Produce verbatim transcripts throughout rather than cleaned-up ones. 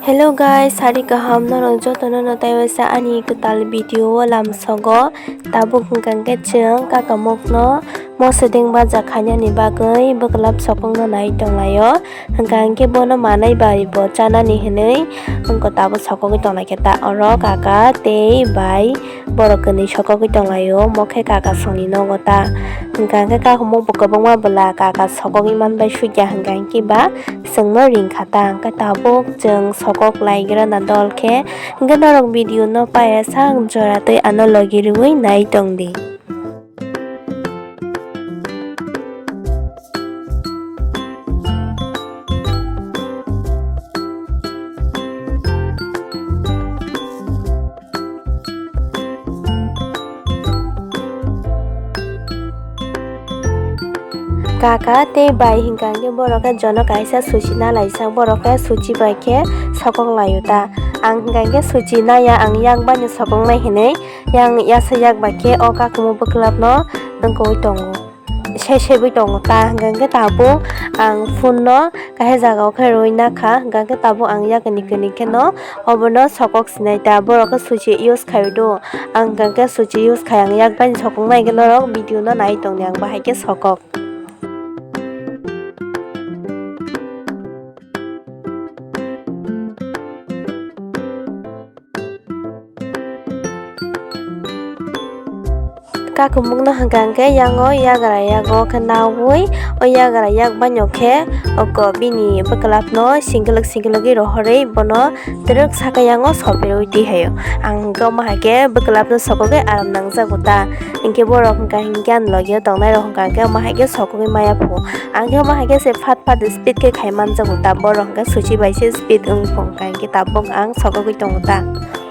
Hello guys, sari kaham norok jotono no taiwaisa ani kwtal video o lamsogo. Tabuk hwnkha hwnkhe chwng kakamukno mosedeng baja khainani bagwi bwklap sokokno nai tonglaio. Hwnkha hwnkhe bono manai bai bo chanani hinwi wngkha tabuk sokogwi tonglaikhe ta oro kaka tei bai. Borok kwnwi sokogwi tonglaio, omo khe kaka songni nogo ta. Hwnkha hwnkhe kakumuk bo kwbangma bwla kaka sokogwi manbai sukya hwnkha hwnkhe ba chwngno ringkha ta. Hwnkhe tabuk chwng sokok laigrana dol khe, hwnkhe norok video no paiya sak jora tei ano logi rwui nai tongdi. Kaka tei bai hwnkha hwnkhe borok khe jono kaisa suchi nalaijak, borok khe suchi bai khe sokok laio ta. Ang hwnkha hwnkhe suchi naiya, ang yak baino sokok nai hinwi yang yasa yak bai khe o kakumu bwklapno wngkogwi tongo. Se sebwi tongo ta, hwnkha hwnkhe tabuk ang phone no kaisa jaga o khe rwui nakha, hwnkha hwnkhe tabuk ang yakni kwni kheno obono sokok sinai ta, borok khe suchi use khai do, ang hwnkha hwnkhe suchi use khai ang yak bai sokok nai khe norok video no nai tongdi ang bahai khe sokok. Kakumukno hwnkha hwnkhe yang o yagra yago khe naui, o yagra yak baino khe oko bini bwklapno singilwk singilwgwi rohorwi bono twrwk saka yang o soperwi twi haio. Ang hwnkhe omo hai khe bwklapno sokogwi aram nangjago ta, hinkhe borok hwnkha hinkhe ani logi o tongnai rok hwnkha hwnkhe omo hai khe sokogwi maya phu. Ang khe omo hai khe se phat phat speed khe khai manjago ta, borok hwnkhe suchi bai se speed wng phu hwnkha hinkhe tabuk ang sokogwi tongo ta.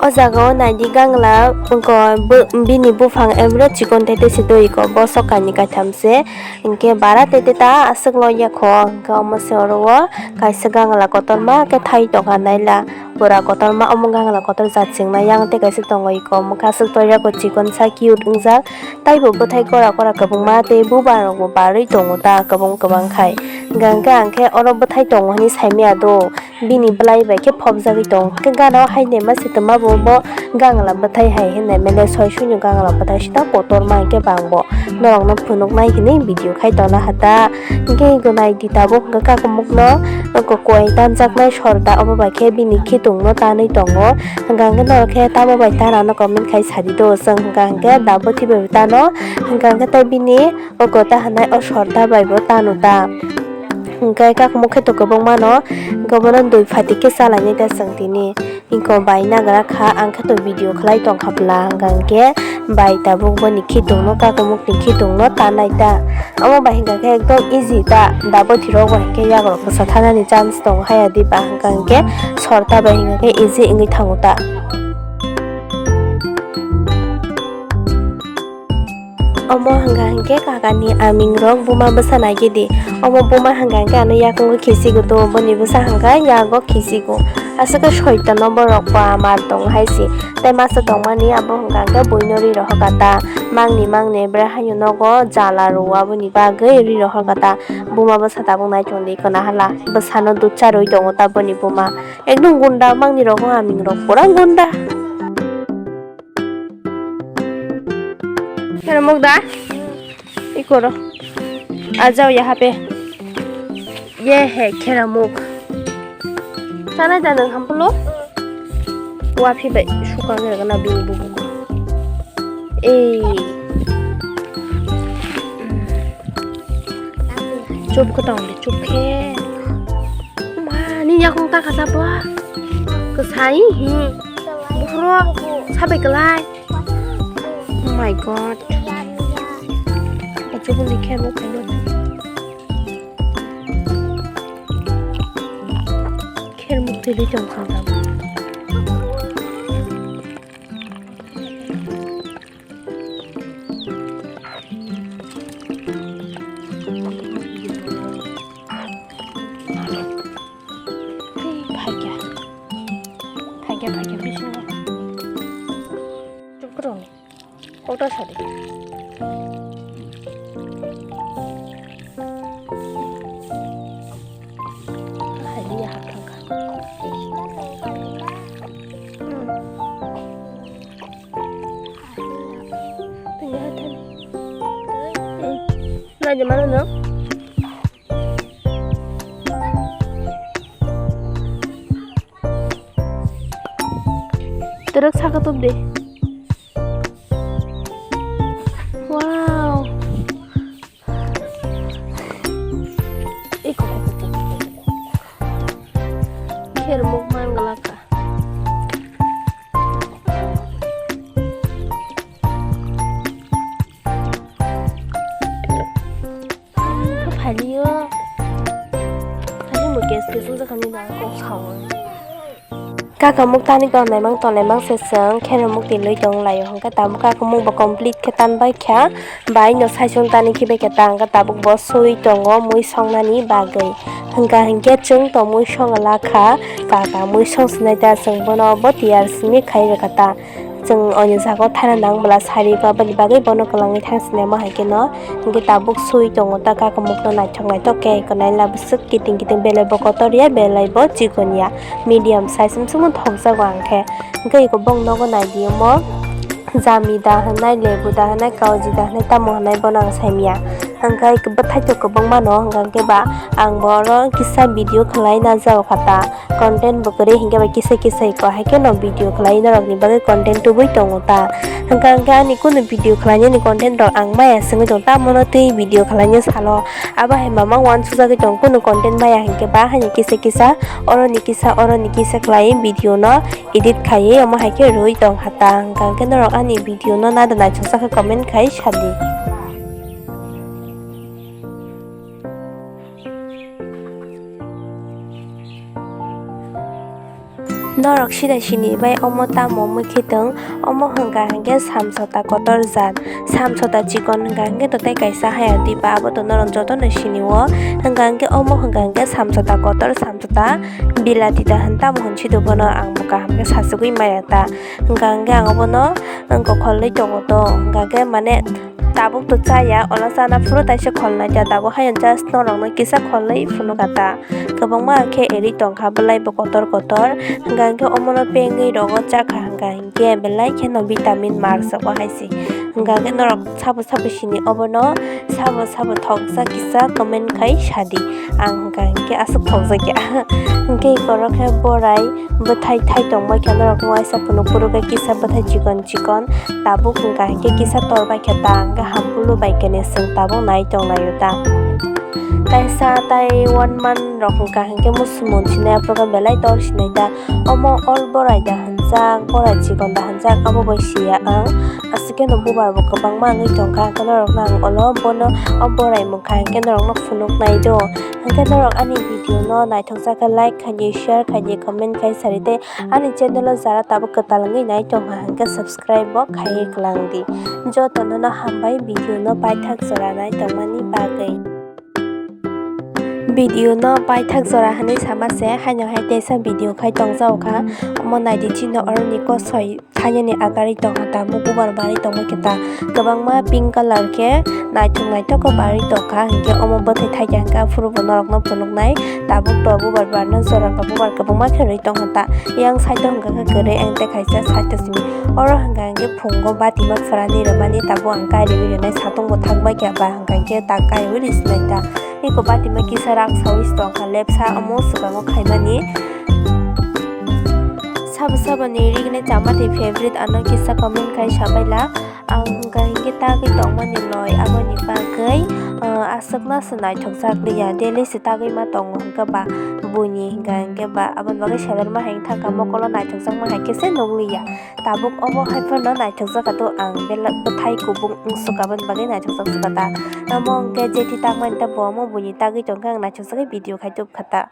O jaga o naidi gangla wngkha bo-, bini buphang ebro chikon tete se twi kho bosok kainwi kaitham se, hinkhe bara tete ta aswk logya kho, hinkhe omo se oro o kaisa gangla kotorma khe thai tongkha naila. Pura kotorma omo gangla kotor jat chwngna yang tei kaisa tongo iko mwkhaswk toiya bo chikon sa cute wngjak, taibo bwthai kora kora kwbangma tei bubar rokbo barwi tongo ta kwbang kwbang khai. Hwnkha hwnkhe ang khe oro bwthai tongo hinwi saimaya do, bini bwlai bai khe phobjagwi tongo. Hwnkhe gana o hainaima se twma bo bo gangla bwthai hai hinwi mele soi suino gangla bwthai sita kotorma hinkhe bang bo norokno phunuknai hinwi video khai tongna hata. Hwnkhe gwnai di tabuk hwnkhe kakumukno kokoi tanjaknai sorda obo bai khe bini khitungno tanwi tongo. Hwnkha hwnkhe norok khe tamo bai tanano comment khai sadi do chwng hwnkha hwnkhe dabo thibai tano hwnkha hwnkhe tei bini o kota hwnai o sorda bai bo tano ta. Hwnkhe kakumuk khe to kwbangmano hwnkhe bono dui phatik khe chalainai ta chwng tini. Iko bai nagra kha, ang khe to video khlai tong kha bwla, hwnkha hwnkhe bai tabuk boni khitungno, kakumukni khitungno tanai ta. Omo bai hwnkha khe ekdom easy ta, dabo thirok bai hwnkhe yagrok bwsa thanani chance tongo haya di ba, hwnkha hwnkhe sorta bai hwnkha khe easy wngwi thango ta. Omo hwnkha hwnkhe kakani aming rok buma bwsa naigidi. Omo buma hwnkha hwnkhe ano yakungo khisigo to, boni bwsa hwnkha yago khisigo. Aswkhe soitano borok ba mar tong hai se. Tei masa tongmani abo hwnkha hwnkhe buino ri rohorkha ta. Mangni mangni bre haino nogo jala rwo aboni bagwi ri rohorkha ta. Buma bwsa tabuk naichongdi kwnahala. Bwsano dutcha rwi tongo ta boni buma. Ekdom gunda mangni rogo aming rok pura gunda. Kheramuk da? Ikoro. A jao yaha pe. Ye he kheramuk. Chanai da nwng hampolo? Wa phi bai suka nge gana bini bubu. Ei. Chup ko tong de chup khe. Ma, ni yakung ta kasa po. Kasai hi. Buhro. Sabai kalai. Oh my God. Kachubung ni khermuk khaino. Khermuk twi tong kha. Phai kha. Phai kha, phai kha, bisingo. Chukro ni. Kota sari. Hai, ya, hap thang kha. Aja mano no. Terus saka tup deh. Wow. Iko. Kher muk man galaka. Phalio. Ani mo gas gas wngjakha ni ba kok sao. Kaka muk tani kok naimang tong naimang se chwng khe muk twi lwi tong laio hwnkhe tabuk kaka muk bo complete khe tan bai kha bai no saichung tani khibai khe ta hwnkhe tabuk bo sui tongo mui songnani bagwi hwnkha hinkhe chwng to mui song la kha kaka mui song sinai ta chwng bono bo tiyar simi khai rwkha ta. Chwng oini jaga o thaina nang bwla sari ba bini bagwi bono kwlangwi thang sinai ma hai kheno. Hinkhe tabuk sui tongo ta kaka mukno naithok naithok khe eko naila bwswk kiting kiting belai bo kotor ya belai bo chikon ya medium size wngsugo thokjago ang khe. Hinkhe eko bong nogo naidi omo jami da hwnai lebu da hwnai kauji da hwnai tamo hwnai bono ang saimya. Hwnkhe bwthai to kwbangma no hwnkha khe ba ang bo oro kisa video khwlai na jao kha ta. Content bo kwrwi hinkhe bai kisa kisa iko hai kheno video khwlai norokni bagwi content tubui tongo ta. Hwnkha hwnkhe ani kunu video khwlainani content rok ang maya sengwi tong tamo no twi video khwlaina salo abo hai mama uansukjagwi tong kunu content maya hinkhe ba haino kisa kisa oroni kisa oroni kisa khwlaiwi video no edit khaiwi omo hai khe rwui tong kha ta. Hwnkha hwnkhe norok ani video no nada naithokjak khe comment khai sadi. Norok sida sini bai omo tamo mui khitwng, omo hwnkha hwnkhe samsota kotor jat, samsota chikon hwnkha hwnkhe to tei kaisa haya twi ba abo to norok jotono sini o, hwnkha hwnkhe omo hwnkha hwnkhe samsota kotor, samsota bilati da hwn tamo hwn sido bono ang bo kaham khe sachugwi maya ta, hwnkha hwnkhe ang obono wngkha kholwi tongo to, hwnkha hwnkhe mane. Tabuk to chaya, ola chana phuru taisa kholnai ta, tabuk haino just norokno kisa kholwi phunukha ta. Kwbangma khe eri tongkha belai bo kotor kotor, hwnkha hwnkhe omono pengwi rogo chakha hwnkha hinkhe belai kheno vitamin marsago hai se. Hwnkha hwnkhe norok sabo sabo sini obono, sabo sabo thokjak kisa comment khai sadi. Ang hwnkha hinkhe aswk thokjakya. Hinkhe ikorok khe borai bwthai thai tongbai khe norok waisa phunuk phuru khe kisa bwthai chikon chikon. Tabuk hwnkha hinkhe kisa tor bai khe ta hwnkhe hampulu bai khe ni chwng tabuk nai tong laio ta. Kaisa tai one month rok hwnkha hinkhe musu monsinai aphuru khe belai tor sinai ta. Omo ol borai da hwnjak, borai chikon da hwnjak, abo bai siya ang. Aswk kheno bubar bo kwbangma wngwi tongkha, hwnkhe norokno ang olo bono o borai mungkha hinkhe norokno phunuknai do. Hinkhe norok ani video no naithokjak khe like khaidi, share khaidi, comment khai sari tei ani channel o jara tabuk kwtal wngwi nai tongkha hinkhe subscribe bo khaiwi kwlang di. Jotono no hambai video no paithak jora nai tongmani bagwi. Video no paithak jora hinwi sama se haino hai teisa video khai tongjago kha. Omo naidi chini oroni kosoi thainani agarwi tongkha ta, bubar barwi tongma khe ta. Kwbangma pink colour khe naithok naithok khe barwi tongkha, hinkhe omo bwthai thaikha hinkhe aphuru bo norokno phunuknai. Tabuk to bubar barna jora khe bubar kwbangma khe rwi tongkha ta. Yang side o hwnkha khe kwrwi ang tei kaisa side o simi. Oro hwnkha hinkhe phungo batima phwrani rwmani tabuk ang kaiwi rwnai satung bo thang bai khe ba hwnkha hinkhe ta kaiwi rwi sinai ta. Eko batima kisa rak sawi se tongkha lepsa omo swkango khaimani. Sabo sabo ni rigni chama twi favorite ano kisa comment khai sabaila. Ang hwnkha hinkhe tagwi tongmani loi aboni bagwi, ah, aswkno se naithokjak liya daily se tagwi ma tongo hwnkhe ba buini hwnkha hinkhe ba aboni bagwi seler ma hai thangkha mokolo naithokjakma hai khe se nukliya. Tabuk obo hai phano naithokjak kha to ang belai bwthai kubung wngsuk aboni bagwi naithokjak swkha ta. Tamo hwnkhe jethi tangmani ta bo omo buini tagwi tongkhe ang naithokjagwi video khai tubkha ta.